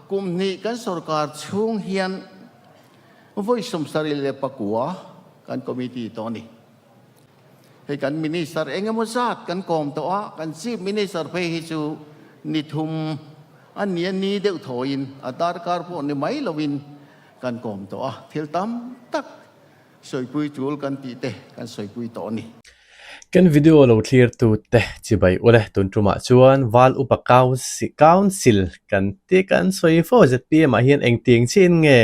Kum hnih kan sorkar chhung hian vawi 74 kan committee tawh a ni. Hei kan minister eng emaw zat kan kawm tawh a, kan chief minister phei hi chu ni thum a nia ni deuh thawiin a darkar pawh ni mai loin kan kawm tawh a, thil tam tak Sawipui tul kan tih te kan sawipui tawh a ni. Kan video lo thlir tu te chibai ule tun tumah chuan Val Upa Council kan ti kan sawi fo zpm ah hian engtiang chiin nge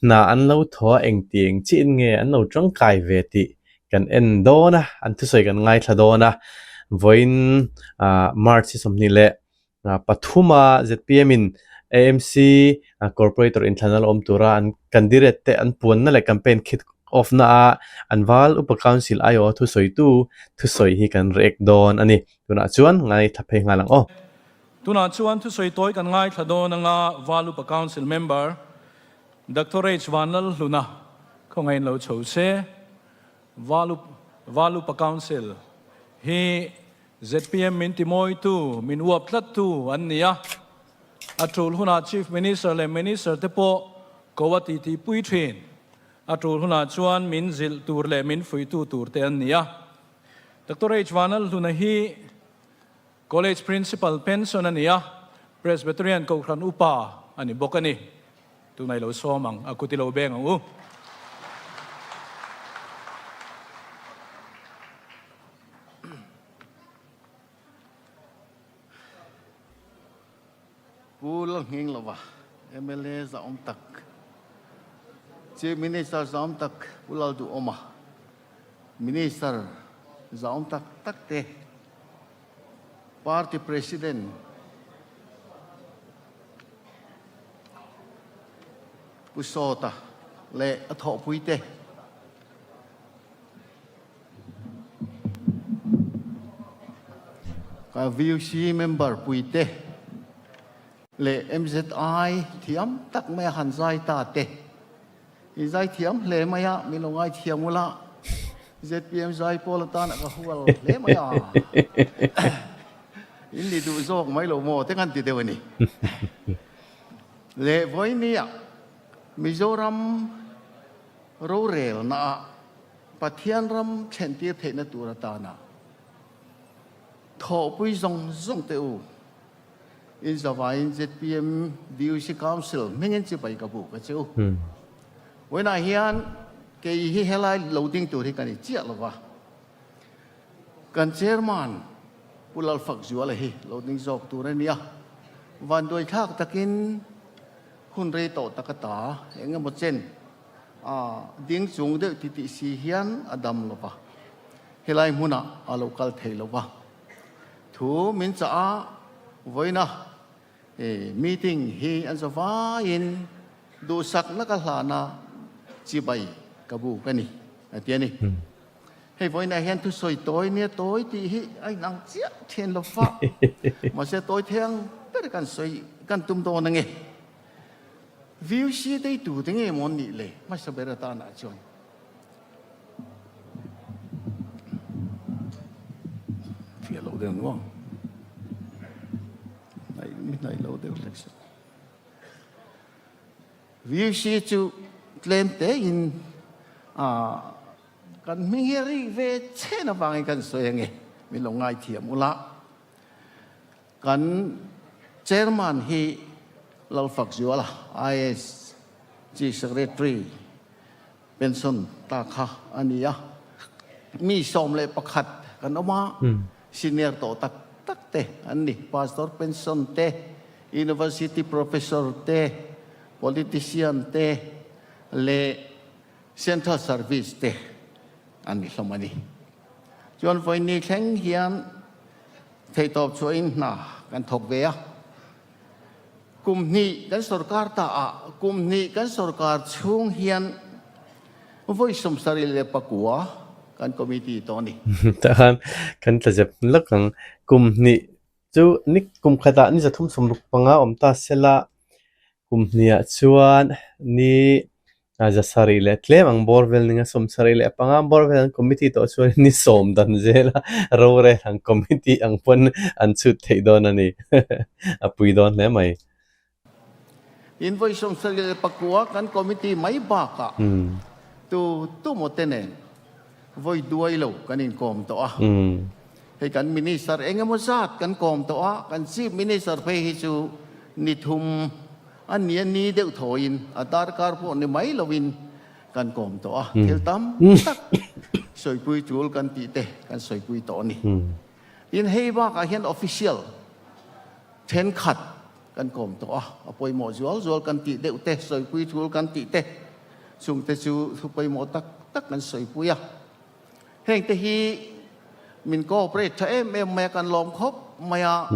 hna an lo thaw a engtiang chiin nge an lo tangkai ve tih kan en dawn a an thusawi kan ngaithla dawn a vawiin ah March hi 20 pathuma zpm in AMC corporator inthlan a la awm tura an candidate te an puanna leh campaign kick off na a an val upa council aiawh a thusawitu thusawi hi kan react dawn a ni. Tunah chuan ngaithla phei nghal ang aw. Tunah chuan thusawi tawi kan ngaithla dawn anga val upa council member Doctor H Vanlalhluna khawngaih in lo chho se val val upa council hi Zpm min timawitu, min uap tlattu an ni a. A tul hunah Chief Minister leh Minister te pawh ko a titi pui thin. A tul hunah chuan min zilh tur leh min fuihtu tur te an ni a. Doctor H. Vanlalhluna hi College Principal pension a ni a, Presbyterian Kohhran Upa a ni bawk a ni. Tunah i lo sawm ang, a kut i lo beng ang u. Pu Lalnghinglova, mla zahawm tak, Chief Minister zahawm tak Pu Lalduhawma, Minister zahawm tak tak te, Party President Pu Sawta leh a thawhpui te, Ka VUC member puite leh MZI thiam tak mai a han zai ta te. I zai thiam hle mai a, min lo ngai thiam ula. Zpm zai pawl atan a ka hual hle mai a. In ni duh zawk mai lo maw te kan ti deuh a ni. Leh vawinia Mizoram Rorelnaah Pathian ram thlentir theihna tur atana thawhpui zawng zawng teh u. In zavaiin zpm VUC Council hmingin chibai ka buk a che u. Vawiinah hian kei hi helai lo ding tur hi ka ni chiah lo va. Kan Chairman Pu Lalfakzuala hi lo ding zawk tur a nia. Vanduaithlak takin Hun rei tawh tak a ta, eng emaw chen a ding chung deuh ti tih si hian a dam lo va, helai hmunah a lo kal thei lo va. Thu min chah a, vawiina meeting hi an za vaiin duhsakna ka hlana chibai ka buk a ni, a ti a ni. Hei vawiinah hian thusawi tawi nia tawi tih hi a inang chiah thian lo fa. Mahse tawi thei ang ber kan sawi kan tum dawn ange. VUC te hi tute nge maw an nih le hmasa ber atanah chuan. Fiah loh deuh nuam. Hnaih mi hnaih lo deuh hlek se. VUC chu tlem tein a Kan hming hi a rik ve chen avangin kan sawi ange, min lo ngaithiam ula. Kan Chairman hi Lalfakzuala, IAS Chief Secretary pension ta kha a ni a. Mi 11 kan awm a, senior tawh tak tak te an ni. Pastor pension te, University Professor te, Politician te leh Central Service te an ni hlawm a ni. Chuan vawiin thleng hian theihtawp chhuahin hna kan thawk ve a. Kum hnih kan sorkar ta a, kum hnih kan sorkar chhung hian vawi 79 kan committee tawh a ni. Tah khan kan tla zep lawk ang. Kum hnih chu ni kum khatah ni 365 awm ta sela kum hniah chuan ni 700 leh tlem ang bawr vel ning a 75 ang bawr vel an committee tawh chuan ni sawm dan zel a rorel ang committee ang pawn an chhut theih dawn a ni a pui dawn hle mai. In vawi 74 kan committee mai bakah tu tu maw te nen vawi duai lo kan inkawm tawh a. Hei kan minister eng emaw zat kan kawm tawh a, kan chief minister phei hi chu ni thum a nia ni deuh thawiin a darkar pawh ni mai loin kan kawm tawh a, thil tam tak sawipui tul kan tih te kan sawipui tawh a ni. Tin, hei bakah hian official thenkhat kan kawm tawh a, a pawimawh zual zual kan tih deuh te, sawipui tul kan tih te, chungte chu thu pawimawh tak tak kan sawipui a. Heng te hi min cooperate tha em em mai a, kan lawm khawp mai a,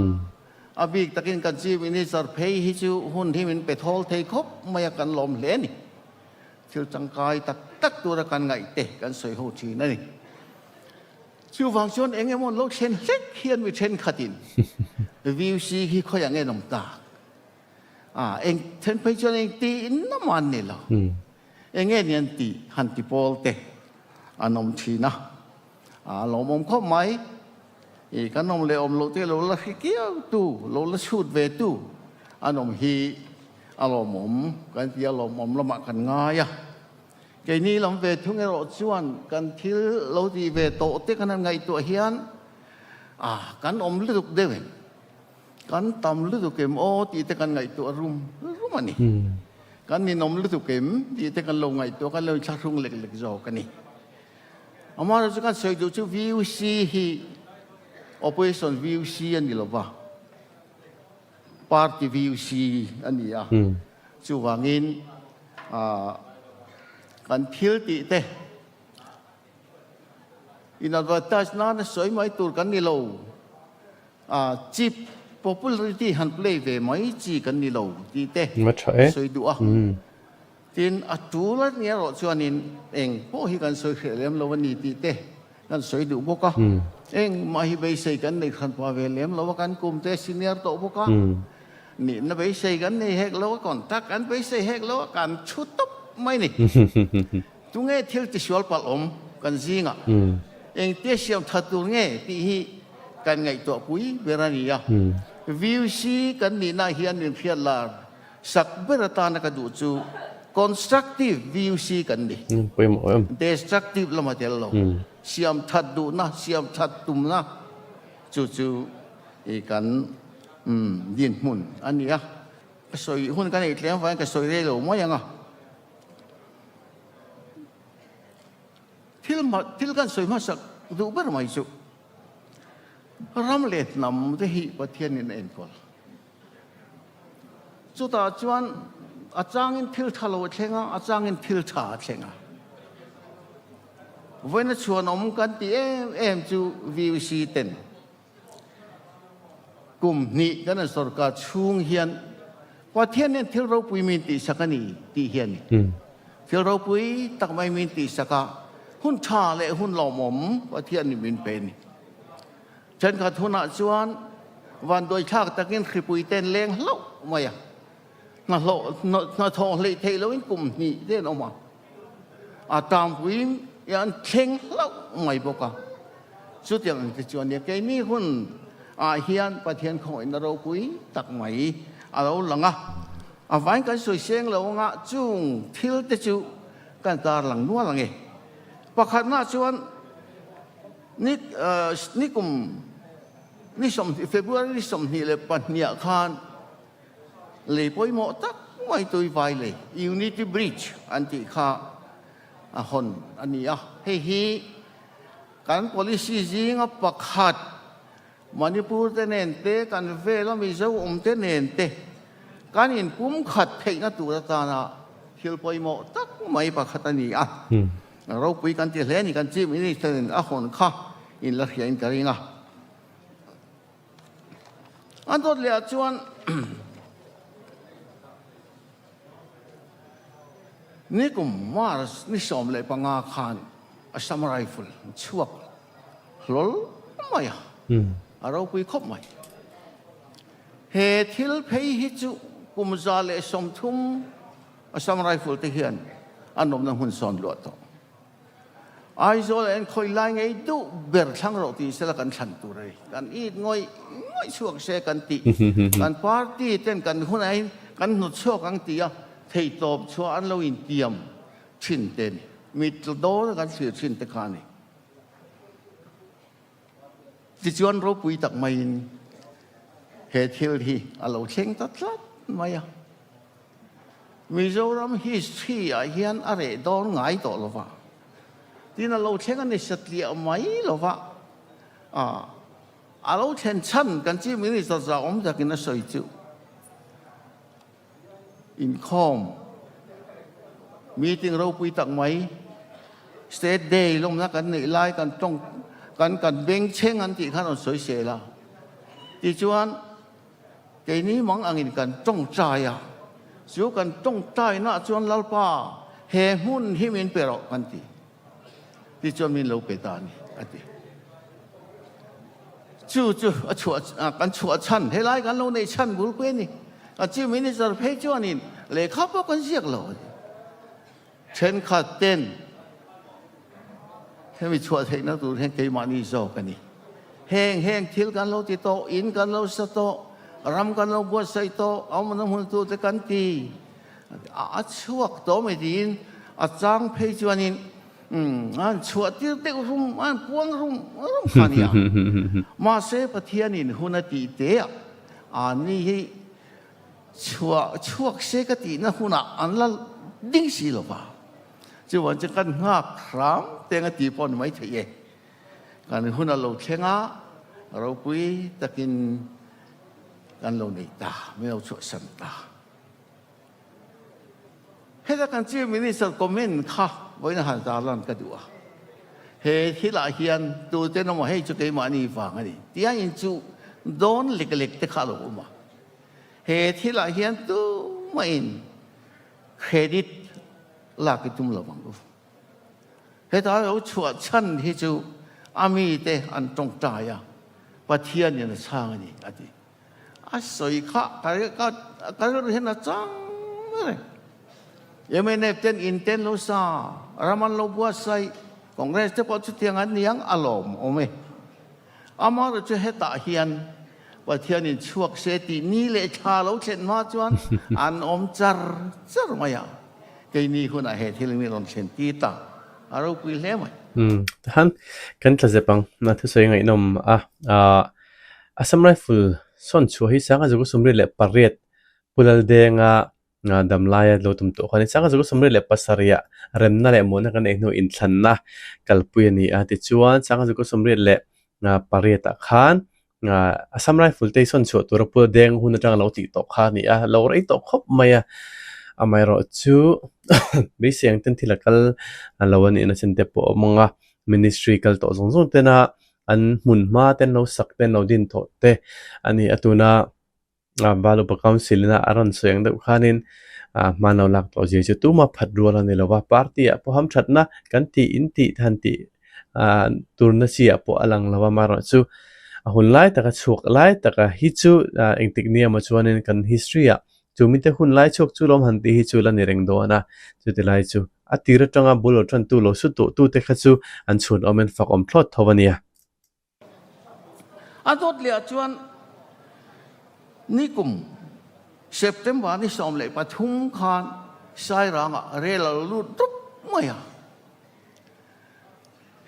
a bik takin kan Chief Minister phei hi chu hun hi min pe thawl thei khawp mai a, kan lawm hle a ni. Thil tangkai tak tak tura kan ngaih te kan sawi ho thin a ni. Chuvang chuan eng emaw an lo thlen hlek hian mi thenkhatin VC hi khawiah nge an awm tak? A, eng then phei chuan eng tiin amah an ni lo. Eng nge ni an tih han ti pawl te an awm thin a, a lawmawm khawp mai. I kan awm leh awm loh te lo la hre kiau tu, lo la chhut ve tu an awm hi a lawmawm kan ti a, lawmawm lamah kan ngai a. Keini lam ve thung erawh chuan kan thil lo tih ve tawh te kan han ngaihtuah hian a kan awm lutuk deuh em, kan tam lutuk em aw tih te kan ngaihtuah rum rum a ni. Kan ninawm lutuk em tih te kan lo ngaihtuah kan lo inthlahrung lek lek zawk a ni. Amaherawhchu kan sawi duh chu VUC hi Opposition VUC a ni lova, Party VUC a ni a. Chuvangin kan thil tih te in advertise nana sawi mai tur kan ni lo, cheap popularity han play ve mai chi kan ni lo tih te sawi duh a. Tin, a tul a nia erawh chuanin eng pawh hi kan sawi hreh lem lo a ni tih te kan sawi duh bawk a. Engmah hi beisei kan nei hran pah ve lem lo a, kan kum te senior tawh bawk a. Nihna beisei kan nei hek lo a, contact kan beisei hek lo a, kan chhu tawp mai ni. Tunge thil tisual palh awm kan zingah engtia siam tha tur nge tih hi kan ngaihtuah pui ber a ni a. VC kan nihna hian min hriat lar Sak ber atana ka duh chu constructive VUC kan ni. Destructive lama tel lo. Siam that duhna, siam that tumna chu chu i kan dinhmun a ni a. Ka sawi hun ka neih tlem avangin ka sawi rei lo mai ang a. Thil thil kan sawi hmasak duh ber mai chu ram leh hnam te hi Pathianin a enkawl. Chutah chuan a changin thil tha lo a thleng a, a changin thil tha a thleng a. Vawiina chhuanawm kan tih em em chu VUC ten kum hnih kan an sorkar chhung hian Pathian hian thil ropui min tihsak a ni tih hi a ni. Thil ropui tak mai min tihsak a, hun tha leh hun lawmawm Pathian nih min pe a ni. Thenkhat hunah chuan vanduaithlak takin hripui ten leng hlauh mai a, hnahlawh hnathawh hleih theih loin kum hnih te an awm a, a tampui an thleng hlauh mai bawk a. Chutiang ang te chuan nia keini hun ah hian Pathian khawngaihna ropui tak mai a lo lang a, a vain kan sawi seng lo anga chung thil te chu kan tarlang nual ang e. Pakhatna chuan Ni ni kum ni 20 February ni 22 ah khan lei pawimawh tak mai Tuivai lei Unity Bridge an tih kha a hawn a ni a. Hei hi kan policy zinga pakhat Manipur te nen te kan vela Mizo awm te nen te kan inpumkhat theihna tur atana thil pawimawh tak mai pakhat a ni a. Ropui kan ti hle a ni, kan Chief Minister in a hawn kha in la hria in ka ring a. A dawt leh ah chuan nikum March ni 15 khan Assam Rifle chhuak hlawl mai a, a ropui khawp mai. He thil phei hi chu kum 130 Assam Rifle te hian an awmna hmun sawn luah tawh. Aizawl ah hian khawi lai ngei duh ber thlang rawh tih sela kan thlan tur a ni. Kan it ngawih ngawih chhuak se kan tih. Kan party ten kan hunah hian kan hnutchhuak ang tia theihtawp chhuah an lo intiam thin te ni. Mit tla dawn a kan thlir thin te kha a ni. Tichuan ropui tak maiin he thil hi a lo thleng ta tlat mai a. Mizoram history ah hian a reh dawn ngai tawh lo va, tin a lo thleng a ni satliah mai lo va, a lo thlen chhan kan Chief Minister za awm takin a sawi chu inkhawm meeting ropui tak mai State Day lawmna kan neih lai kan tawng kan kan bengchheng an tih khan rawn sawi sel a, tichuan. Keini mang angin kan tawngtai a, chu kan tawngtainaah chuan Lalpa, he hmun hi min pe rawh kan ti. Tichuan min lo pe ta a ni, a ti. Chu chu a chhuah, kan chhuah chhan, helai kan lo neih chhan bul pui a ni. Kan Chief Minister phei chuanin lehkha pawh kan ziak lo a ni. Thenkhat ten hemi chhuah theihna tur hian keimahni zawk a ni. Heng heng thil kan lo ti tawh, in kan lo sa tawh, ram kan lo buatsaih tawh, a awmna hmun tute kan ti a chhuak tawh mai tiin a chang phei chuanin a han chhuah tir deuh rum, a han puang rum rum kha a nia. Mahse Pathianin hun a tih teah ani hi Chhuah chhuak se ka tihna hunah an la ding si lo va. Chuan chu kan nghak hram teng a ti pawh ni mai thei e. Kan hun a lo thleng a, ropui takin kan lo nei ta, min lo chhuahsan ta. Heta kan Chief Minister comment kha vawiin a han tarlan ka duh a. He thilah hian tuten emaw hei chu keimahni vang a ni tia inchuh dawn lek lek te kha a lo awm a. He thilah hian tumahin credit lak i tum lo ang u. Heta lo chhuah chhan hi chu a mite an tawngtai a, Pathianin a chhang a ni, a ti. A sawi kha ka rilru hian a chang reng. Mnf ten in ten lo sa, ram an lo buatsaih, Congress te pawh chutiang an ni ang a lawmawm e. Amaherawhchu chu hetah hian Pathianin chhuak se tih ni leh thla lo thlen hma chuan an awm char char mai a, keini hunah he thil mi rawn thlen ti ta a ropui hle mai. Umm tihan kan tla zep ang na thusawi ngaihnawm a, ah Assam Rifle sawn chhuah hi sanga zaku 38 Pu Laldenga Damlaia lo tum tawh kha a ni. Sanga zaku 37 ah remna leh muahna kan neih hnu inthlanna kalpui a ni a. Tichuan sanga zaku 38 ah khan Assam Rifle te hi sawn chhuah tura Pula Deng hun atanga lo tih tawh kha a ni a, lo rei tawh khawp mai a. Amaherawhchu beisei ang ten thil a kal lo a nihna chin te pawh a awm ang a, Ministry kal tawh zawng zawng tena an hmun hma te an lo sak te an lo din tawh te a ni a. Tuna Valupa Council ina a rawn sawi ang deuh khanin hman lo lak tawh zia chu tuma phat rual a ni lo va, party ah pawh hamthatna kan tih in tih han tih turna chi ah pawh a lang lo va, amaherawhchu a hun lai taka chhuak lai taka hi chu engtik ni emaw chuanin kan history ah chu mite hun lai chhuak chu lawm han tih hi chu la ni reng dawn a, chuti lai chu a tir atanga bul lo tantu lo su tawh tute kha chu an chhun awmin fak awm thlawt tho a nia. A dawt leh ah chuan nikum September ni 13 khan Sairangah rel a lo lut rup mai a.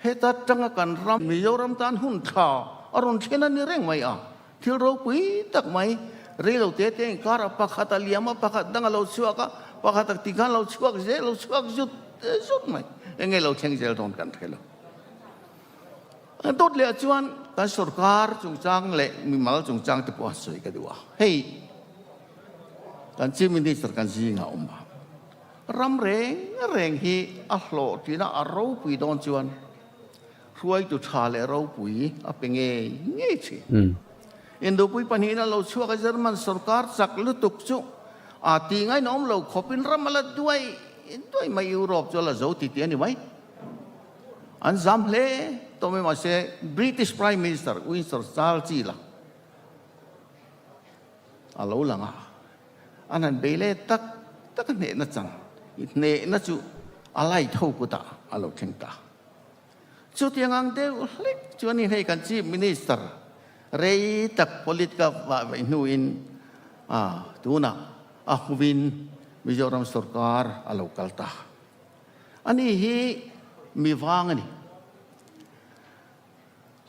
Heta tanga kan ram Mizoram tan hun tha a rawn thlen a ni reng mai a. Thil ropui tak mai reilo te te inkar a pakhat a liam a, pakhat dang a lo chhuak a, pakhat a tikhan lo chhuak zel, lo chhuak zut zut mai. Enge lo thleng zel dawn kan hre lo. A dawt leh ah chuan kan sorkar chungchang leh mimal chungchang te pawh a sawi ka duh a. Hei kan Chief Minister kan zingah a awm a. Ram reng reng hi a hlawhtlina a ropui dawn chuan hruaitu tha leh ropui a pe ngei ngei thin. Indopui pahnihna lo chhuak a German sorkar chak lutuk chu a tih ngainawm lo khawpin ram a la duai duai mai Europe chu a la zo ti tih a ni mai. An zam hle tawh mai mahse British Prime Minister Winston Churchill-a a lo lang a, an han bei leh tak tak a hnehna chang i hnehna chu a light ho kutah a lo thleng ta. Chutiang ang deuh hlek chuan in hei kan Chief Minister rei tak politica vah veih hnuin tunah. A huin Mizoram sorkar a lo kal ta. Ani hi mi vang a ni.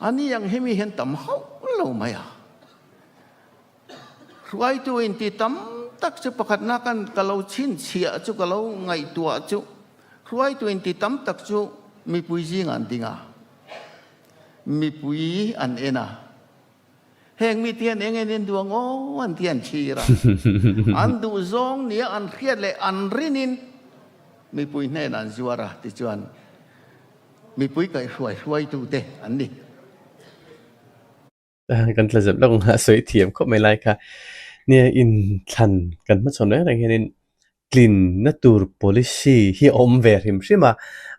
Ani ang hi mi hian tam hauh lo mai a. Hruaitu inti tam tak chu pakhatna kan ka lo chhinchhiah chu ka lo ngaihtuah chu hruaitu inti tam tak chu mipui zingah an ding a, mipui an en a. Heng mite hian eng en en duh ang aw an ti an thlir a. An duh zawng nia an hriat leh an rinin mipui hnenah an zuar a tichuan mipui kaihhruai hruaitute an ni. Kan tla zep lawk ang a sawi thiam khawp mai lai kha. Nia inthlan kan hmachhawn reng reng hianin tlinna tur policy hi a awm ve hrim hrim a,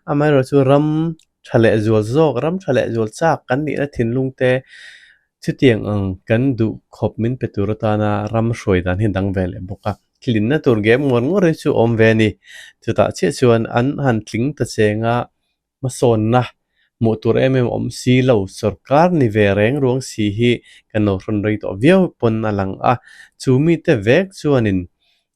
amaherawhchu ram tha leh zual zawk, ram tha leh zual chak kan nihna thinlung te chutiang ang kan duh khawp min pe tur atana ram hruai dan hi dang ve leh bawk a, tlinna tur game ngawr ngawr hi chu a awm ve a ni. Chutah chiah chuan an han tling ta cheng a, hmasawnna hmuh tur em em awm si lo, sorkar ni ve reng ruang si hi kan lo hrawn rei tawh viau pawn a lang a, chu mite vek chuanin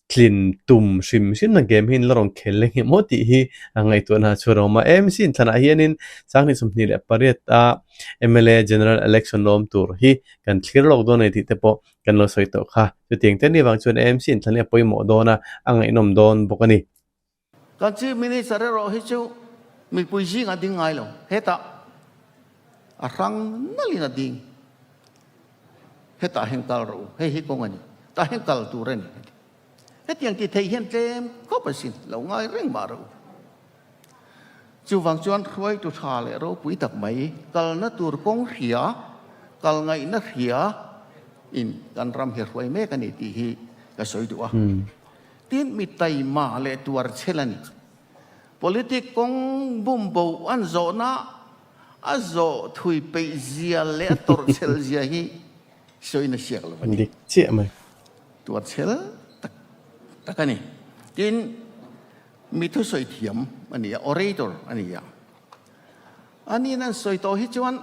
tlin tum hrim hrimna game hi in la rawn khel leh ngemaw tih hi a ngaihtuahna chu a rawm a. AMC inthlanah hianin Sanghnih 28 a mla General Election la awm tur hi kan thlir lawk dawn a ni tih te pawh kan lo sawi tawh kha. Chutiang te ni avang chuan AMC inthlan hi a pawimawh dawn a, a ngaihnawm dawn bawk a ni. Kan Chief Minister erawh hi chu mipui zingah ding ngai lo. Hetah a hrang nalhin a ding. Hetah hian kal rawh u, hei hi kawng a ni, tah hian kal tur a ni a ti. Hetiang ti thei hian tlem khawp asin, lo ngai reng mah rawh u. Chuvang chuan hruaitu tha leh ropui tak mai, kalna tur kawng hria, kal ngaihna hria in kan ram hi hruai mek a ni tih hi ka sawi duh a. Tin, mi taima leh tuar chhel a ni. Politic kawng bumbo an zawhna a zawh thui peih zia leh a tawrh chhel zia hi sawina siak lo a ni. Dik chiah mai. Tuar chhel tak tak a ni. Tin, mi thusawi thiam a ni a, orator a ni a. Aniin an sawi tawh hi chuan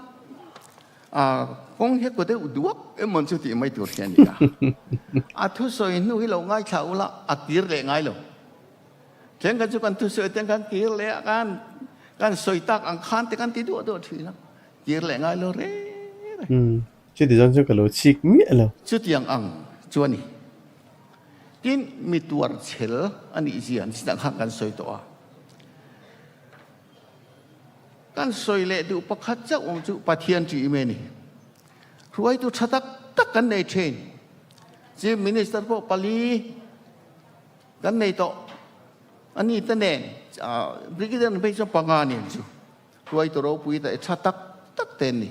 kawng hi a kaw deuh duak emaw chu tih mai tur hi a ni a. A thusawi hnu hi lo ngaithla ula a kir leh ngai lo. Thenkhat chu kan thusawi te kan kir leh a, kan kan sawi tak ang khan te kan ti duah duah thin a, kir leh ngai lo reng reng. Chuti zawng chu ka lo chik miah lo. Chutiang ang chu a ni. Tin, mi tuar chhel a nih zia an chinah khan kan sawi tawh a. Kan sawi leh duh pakhat chauh awm chu Pathian ṭih em a ni. Hruaitu ṭha tak tak kan nei ṭhin. Chief Minister pawh pali kan nei tawh. A ni te nen Brigadier phei chuan panga nen chu hruaitu ropui leh ṭha tak tak te an ni.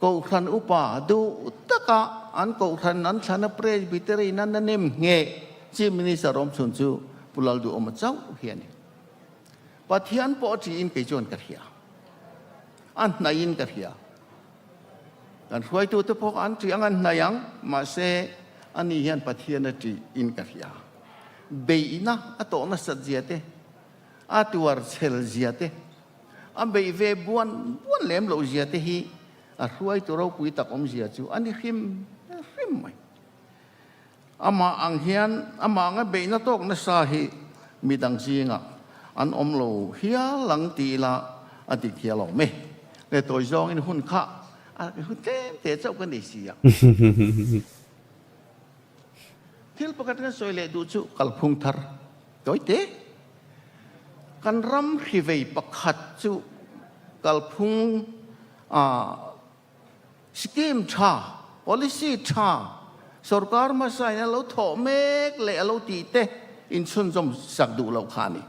Kohhran upa duh taka an kohhran an thlana Presbytery nan a nem ngheh Chief Minister awm chhun chu Pu Lalduhawma chauh hi a ni. Pathian pawh a ṭihin kei chuan ka hria, a hnaihin ka hria. Kan hruaitute pawh an ṭih ang, an hnai ang, mahse ani hian Pathian a ṭihin ka hria. Beihna a tawh nasat zia te, a tuar chhel zia te, a beih ve buan buan lem loh zia te hi a hruaitu ropui tak awmzia chu a ni hrim hrim mai. Amah ang hian amah anga beihna tawk nasa hi midang zingah an awm lo hial ang ti ila a dik hial awm e. Le tawi zawngin hun kha a hun tlem te chauh ka nei si a. Thil pakhat kan sawi leh duh chu kalphung thar tawi te. Kan ram hrivei pakhat chu kalphung ah Scheme tha, policy tha, sorkar hmasa in a lo thawh mek leh a lo tih te inchhunzawm sak duh loh kha a ni.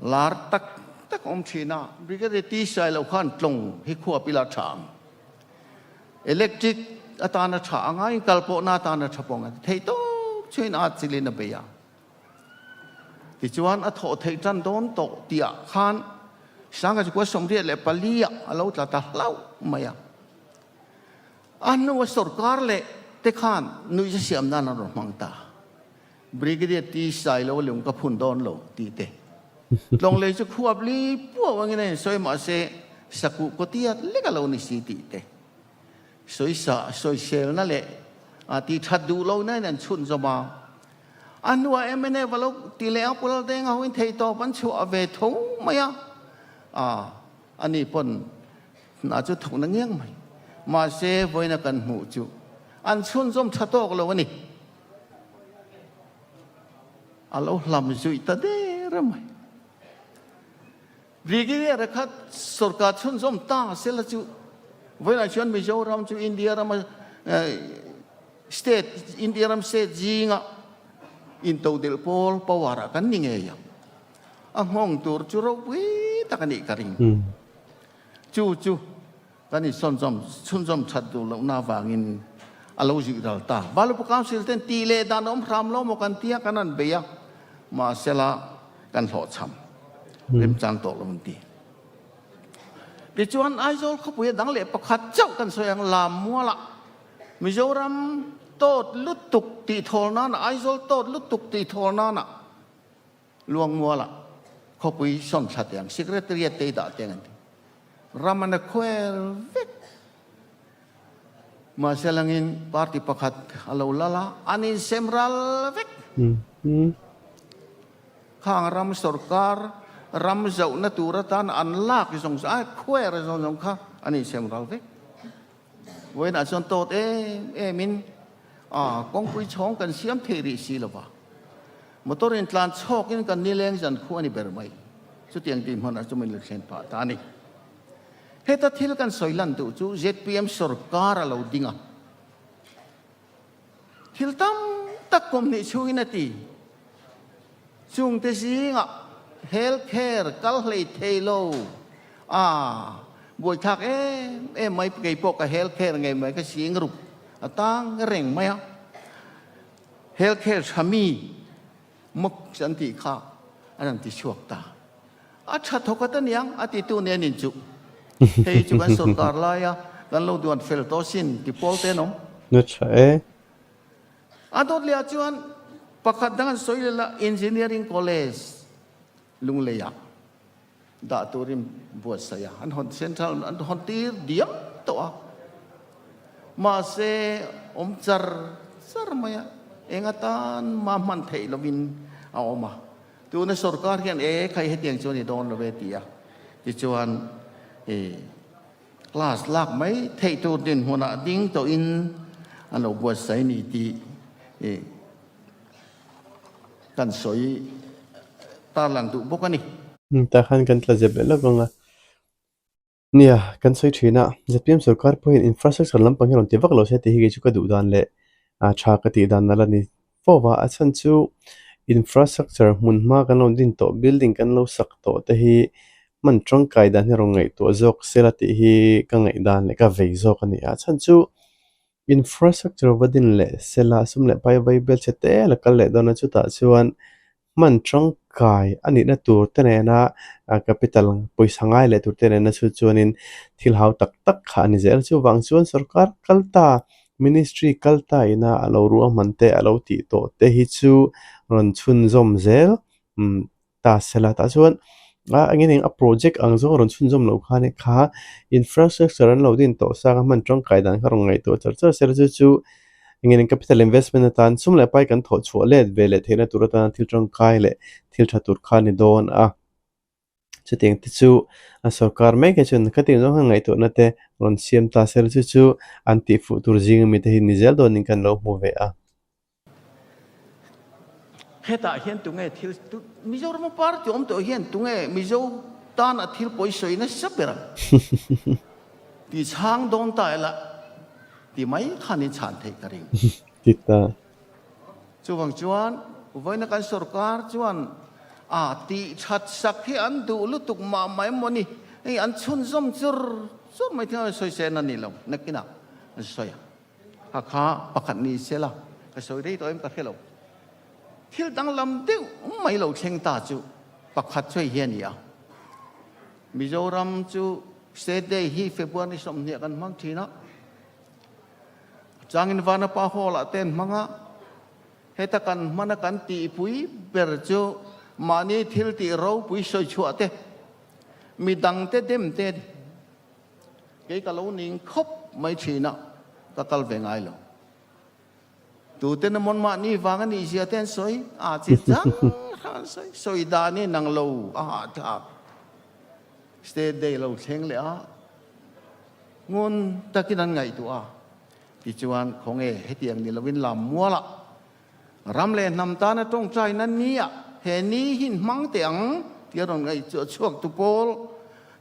Lar tak tak awm thin a, Brigadier T Sailo khan tlawng hi khuap ila tha ang. Electric atana tha anga inkalpawhna atana tha pawh ang a ti thei tawp chuan at chilin a bei a. Tichuan a thawh theih tan dawn tawh tihah khan Sanga chu kua 84 ah a lo tla ta hlauh mai a. A hnua sorkar leh te khan nuihza siam nan an rawn hmang ta. Brigadier T Sailo lung ka phun dawn lo tih te. Tlawnglei chu khuap li puau angin a insawi mahse sakuh kawtiat lek a lo ni si tih te. Sawisa, sawiselna leh A ti that duh lo nain an chhunzawm a. A hnuah mnf a lo ti leh a, Pu Laldenga hoin theihtawp an chhuah ve tho mai a. A, ani pawn hna chu thawk na ngiang mai. Mahse, vawiina kan hmuh chu an chhunzawm tha tawk lo a ni. A lo hlam zuih ta der mai. Brigadier kha sorkar chhunzawm ta sela chu vawiinah chuan Mizoram chu India rama state India ram state zinga intodelh pawl power ah kan ni ngei ang. A nghawng tur chu ropui tak a nih ka ring. Chu chu kan insawnzawm chhunzawm that duh lohna avangin a lo zuih ral ta. Valupa Council ten tih leh dan a awm hram lo maw kan tia kan han bei a, mahsela kan hlawhchham remchang tawh lo an ti. Tichuan Aizawl khawpui a dang leh pakhat chauh kan sawi ang Lammualah Mizoram tawt lutuk tih thawl nana Aizawl tawt lutuk tih thawl nana Luangmualah khawpui sawn thla teh ang Secretariat te i dah teh ang an ti. Ram an a khuer vek. Mahse langin party pakhat a lo lal a, an insem ral vek. Khang ram sorkar ram zohna tur atan an lak zawng zawng, a khuer zawng zawng kha an insem ral vek. Vawiinah chuan tawt em emin a kawngpui chhawng kan siam thei rih si lo va, motor in tlan chhawkin kan nileng zan khu a ni ber mai. Chutiang tih hmanah chu min lo thlen phah ta a ni. Heta thil kan sawi lan duh chu zpm sorkar a lo ding a, thil tam tak kawmhnih chhungin a ti. Chungte zingah health care kal hlei thei lo a buaithlak em em mai, kei pawh ka health care ngei mai ka sing ruk a tang reng mai a, health care tha mi mawk an tih kha an rawn ti chhuak ta. A tha thawk a ta niang a titu nen in chuh. Hei chu kan sorkar laia kan lo duan fel tawh sin ti pawl te an awm. Na tha e. A dawt leh ah chuan pakhat dang an sawi leh la Engineering College Lunglei ah dah turin buatsaih a, an hawn central an hawn tir diam tawh a. Mahse awm char char mai a, eng atan mah hman theih lovin a awm a. Tuna sorkar hian e khai hetiang chu a ni dawn lo ve ti a, tichuan i class lak mai theih tur dinhmunah ding tawhin an lo buatsaih ni tih i kan sawi tarlang duh bawk a ni. Tah khan kan tla zep leh lawk ang a. Nia, kan sawi thin a, zpm sorkar pawhin infrastructure lampang hi rawn ti vak lo se tih hi kei chu ka duh dan leh tha ka tih dan a la ni fo va. A chhan chu infrastructure hmun hma kan lo din tawh, building kan lo sak tawh te hi hman tangkai dan hi rawn ngaihtuah zawk sela tih hi ka ngaihdan leh ka vei zawk a ni a. A chhan chu infrastructure va din leh sela sum leh pai vai bel chhe te la kal leh dawn a, chutah chuan hman tangkai a nihna tur te nena capital pawisa ngai leh tur te nena chu chuanin thil hau tak tak kha a ni zel. Chuvang chuan sorkar kal ta ministry kal ta ina a lo ruahman te a lo tih tawh te hi chu rawn chhunzawm zel umm ta sela tah chuan a eng nge a project ang zawng rawn chhunzawm loh khan kha infrastructure an lo din tawh sa kha hman tangkai dan kha rawn ngaihtuah char char sela chu chu eng nge capital investment atan sum leh pai kan thawh chhuah let ve leh theihna tur atana thil tangkai leh thil tha tur kha a ni dawn a chutiang te chu a sorkar mek hi chuan khatiang zawng khan ngaihtuahna te rawn siam ta sela chu chu an tihfuh tur zing ami te hi ni zel dawnin kan lo hmu ve a. Hetah hian tunge thil Mizoram a party awm tawh hian tunge Mizo tan a thil pawi sawi nasa ber ang ti chhang dawn ta ila ti mai khan in chhan theih ka ring. Ti ta. Chuvang chuan vawiina kan sorkar chuan a tih that sak hi an duh lutuk mah mah em mawni hei an chhunzawm chur chur mai thing a sawisel a ni lo nakinah an sawi ang. Kha kha pakhat ni se la, ka sawi rei tawh em ka hre lo. Thil danglam deuh mai lo thleng ta chu pakhat chu hei hi a ni a. Mizoram chu State Day hi February 20 kan hmang thin a. Changin Vanapa Hall ah te an hmang a. Heta kan hmana kan tihpui ber chu mahni thil tih ropui sawi chhuah te, midangte dem te a ni. Kei ka lo ning khawp mai thin a, ka kal ve ngai lo. Tuten amawn mahni vang a nih zia te an sawi, a chi chang hrang an sawi. Sawi dan hi nang lo a hahthlak. State Day lo thleng leh a, ngun takin an ngaihtuah a. Tichuan, khawnge hetiang ni lovin lam mualah ram leh hnam tana tawngtaina nia he ni hi hmang teh ang tia rawn ngaihtuah chhuak tu pawl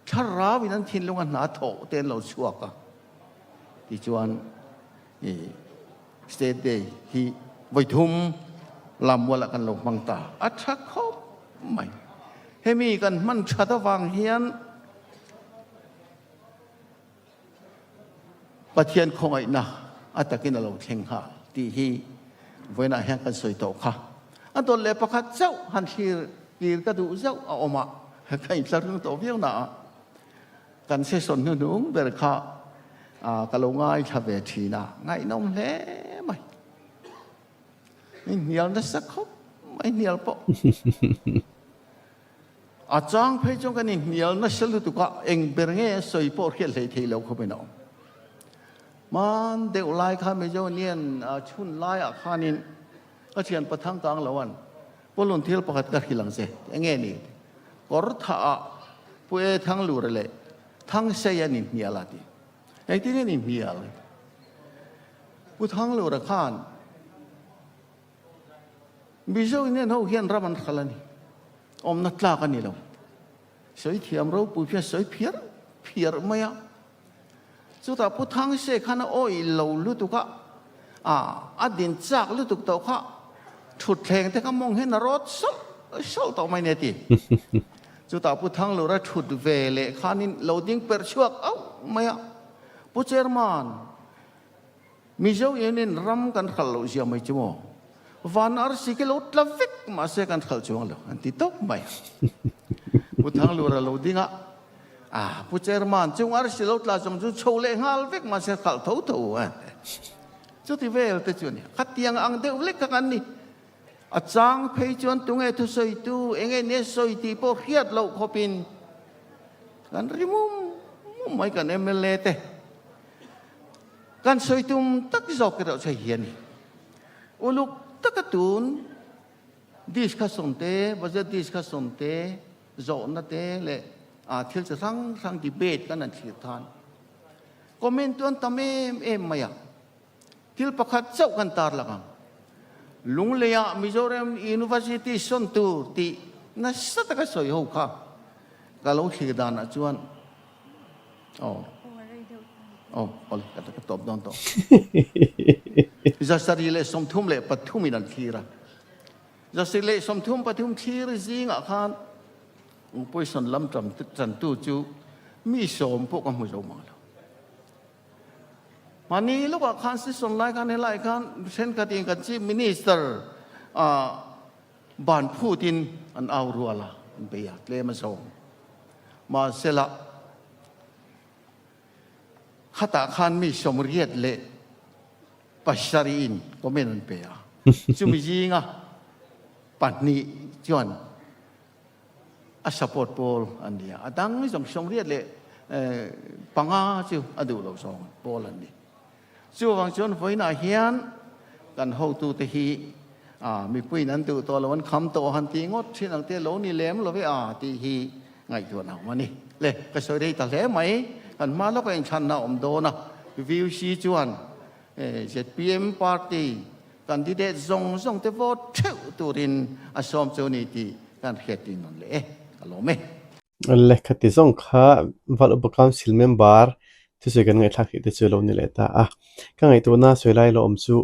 thlarauin an thinlunga hna thawh te an lo chhuak a. Tichuan, i State Day hi vawi thum lam mualah kan lo hmang ta. A tha khawp mai. Hemi kan hman that avang hian Pathian khawngaihna a takin a lo thleng nghal tih hi vawiinah hian kan sawi tawh kha. A dawt leh pakhat chauh han thlir kir ka duh zauh a awm a, ka intlarhnung tawh viau na a. Kan session hnuhnung ber kha ka lo ngaithla ve thin a, ngaihnawm hle mai. Min hnial nasa khawp mai hnial pawh. A chang phei chuan kan inhnial nasa lutuk a, eng ber nge a sawi pawh hriat hlei thei lo khawpin a awm. Hman deuh lai kha Mizo nian chhun laiah khanin ka thian Pathang Kang Loan Pawlun thil pakhat ka hrilh ang che, eng nge ni? Kawr thah ah Pu E Thanglura leh Thangsei an inhnial a ti. Engtin nge an inhnial? Pu Thanglura khan Mizo Indian ho hian ram an hral a ni. Awmna tlak a ni lo. Sawi thiam ropui phian sawi phiar phiar mai a. Chutah Pu Thangse khan a awih lo lutuk a, a din chak lutuk tawh kha thutthleng te kha mawng hian a rawt sawlh sawlh tawh mai nia ti. Chutah Pu Thanglura thut ve leh khanin lo ding perh chhuak auh mai a, Pu Chairman, Mizo Union ram kan hralh loh zia mai chu maw? Van arsi khi lo tla vek mahse kan hralh chuang lo an ti tawp mai. Pu Thanglura lo ding a, Ah, Pu Chairman, chung arsi lo tla zawng chu chho leh nghal vek mahse hralh tho tho a. Chuti vel te chu a ni. Khatiang ang deuh lek kha kan ni. A chang phei chuan tunge thusawitu, enge nia sawi tih pawh hriat loh khawpin kan ri mum mum mai kan mla te. Kan sawi tum tak zawk erawh chu hei hi a ni. Uluk taka tun discussion te, budget discussion te, zawhna te leh thil chi hrang hrang debate kan han thlir khan comment tu an tam em em mai a. Thil pakhat chauh kan tarlang ang. Lungleiah Mizoram University sawn tur tih nasa taka sawi ho kha ka lo thlir danah chuan Aw. Aw, awle, ka ka tawp dawn tawh. 733 in an thlir a. 733 thlir zingah khan Poison lam ṭam ṭantu chu mi sawm pawh ka hmu zo mang lo. Mahni lawkah khan session lai khan helai khan thenkhatin kan Chief Minister ah Ban phutin an au rual a, an bei a, tlem a zawng. Mahsela, khatah khan mi 87 in comment an pe a, chumi zinga pahnih chuan a support pawl an ni a, a dang zawng 85 chu a duh lo zawng pawl an ni. Chuvang chuan vawiinah hian kan hotute hi mipuiin an duh tawh lo, an kham tawh han tih ngawt thin ang te lo ni lem lo ve a tih hi ngaihtuah a awm a ni. Le, ka sawi rei ta hle mai, kan hma lawkah inthlanna a awm dawn a, VUC chuan zpm party candidate zawng zawng te vote theuh turin a sawm chu a ni tih kan hriat tih nawn leh e, ka lawm e. Lehkha ti zawng kha Val Upa Council member thusawi kan ngaihthlak theih te chu lo ni leh ta a. Ka ngaihtuahna sawi lai lo awm chu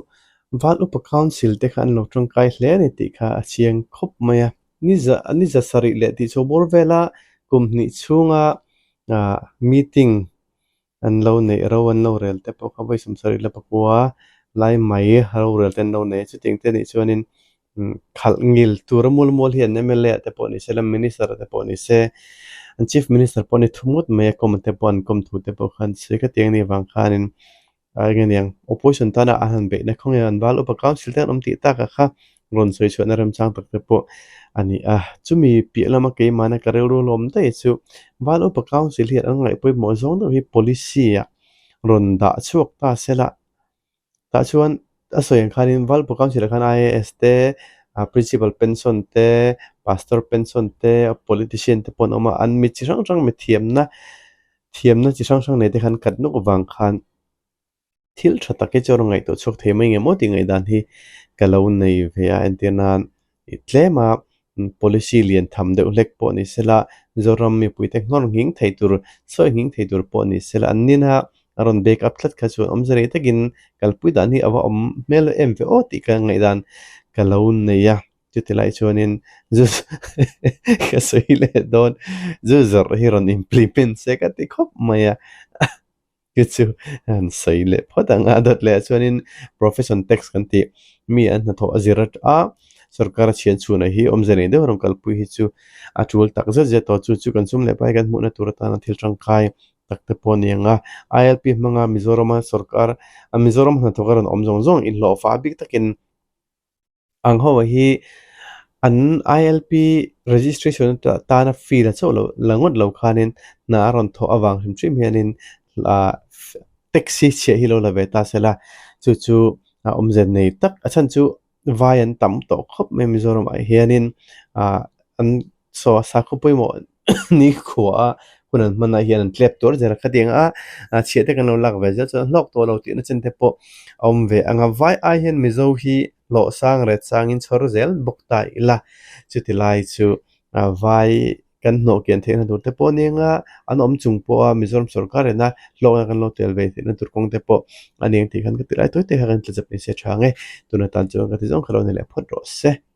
Val Upa Council te kha an lo tangkai hle a ni tih kha a chiang khawp mai a. Ni za ni za sarih leh tih chho bawr vela kum hnih chhunga ah meeting an lo neih ro an lo rel te pawh kha vawi 74 lai mai rorel te an lo nei a chutiang te nih chuanin khalh ngil tura mual mual hi an mla ah te pawh ni se la minister ah te pawh ni se an chief minister pawh ni thum ngawt mai a kawm te pawh an kawm thu te pawh khan sawi ka tiang anih vang khanin a eng aniang opposition tana an han beihna khaw nge an val upa council te an awm tih takah kha rawn sawi chhuahna remchang tak te pawh a ni a. Chumi piah lama keimahna ka rilru hlawm daih chu Val Upa Council hian an ngaih pawimawh zawng deuh hi policy ah rawn dah chhuak ta se la. Tah chuan A sawi ang khanin Valpu Council ah khan IAS te Principal pension te Pastor pension te Politician te pawh an awm a an mi chi hrang hrang mi thiamna thiamna chi hrang hrang nei te khan kat nuk vang khan thil tha tak hi chu a rawn ngaihtuah chhuak thei mai ngemaw tih ngaihdan hi ka lo nei ve a entir nan ih tlem a policy lian tham deuh hlek pawh ni sela Zoram mipuite nghawr nghing thei tur sawi nghing thei tur pawh ni sela an nina a rawn back up tlat kha chuan awmze rei takin kalpui dan hi a va awm hmel em ve aw tih ka ngaihdan ka lo nei a chuti lai chuanin zu ka sawi leh dawn zu zawrh hi rawn implement se ka ti khawp mai a. Chu chu han sawi leh phawt ang a, dawt leh ah chuanin profession tax kan tih mi an hnathawh a zir a, sorkar a chhian chhunah hi awmze nei deuh a rawn kalpui hi chu a tul tak zet zet tawh chu chu kan sum leh pai kan hmuhna tur atana thil tangkai tak te pawh a ni ang a, ILP hmanga Mizorama sorkar a Mizoram hnathawk a rawn awm zawng zawng inhlawhfa bik takin Ang ho hi an ILP registration tana fee la chauh loh la ngawt lo khanin hna a rawn thawh avang hrim hrim hianin ah taxi chhiah hi lo la ve ta sela chu chu a awmze nei tak a chhan chu vai an tam tawh khawp mai Mizoram ah hianin ah an Saw sakhaw pawimawh nikhua a hun an hmanah hian an tlep tur zel a khatiang a chhiah te kan lo lak ve zel chuan hlawk tawh lo tihna chen te pawh a awm ve ang a vai ai hian Mizo hi hlawh sang ret sangin chhawr zel bawk ta ila chuti lai chu vai kan hnawh kian theihna tur te pawh a ni ang a an awm chung pawha Mizoram sorkar ina hlawkna kan lo tel ve theihna tur kawng te pawh a ni ang tih khan ka ti lai tawi te kha kan tla chep ni se tha ang e tuna tan chuan ka ti zawng kha lo ni leh phawt rawh se.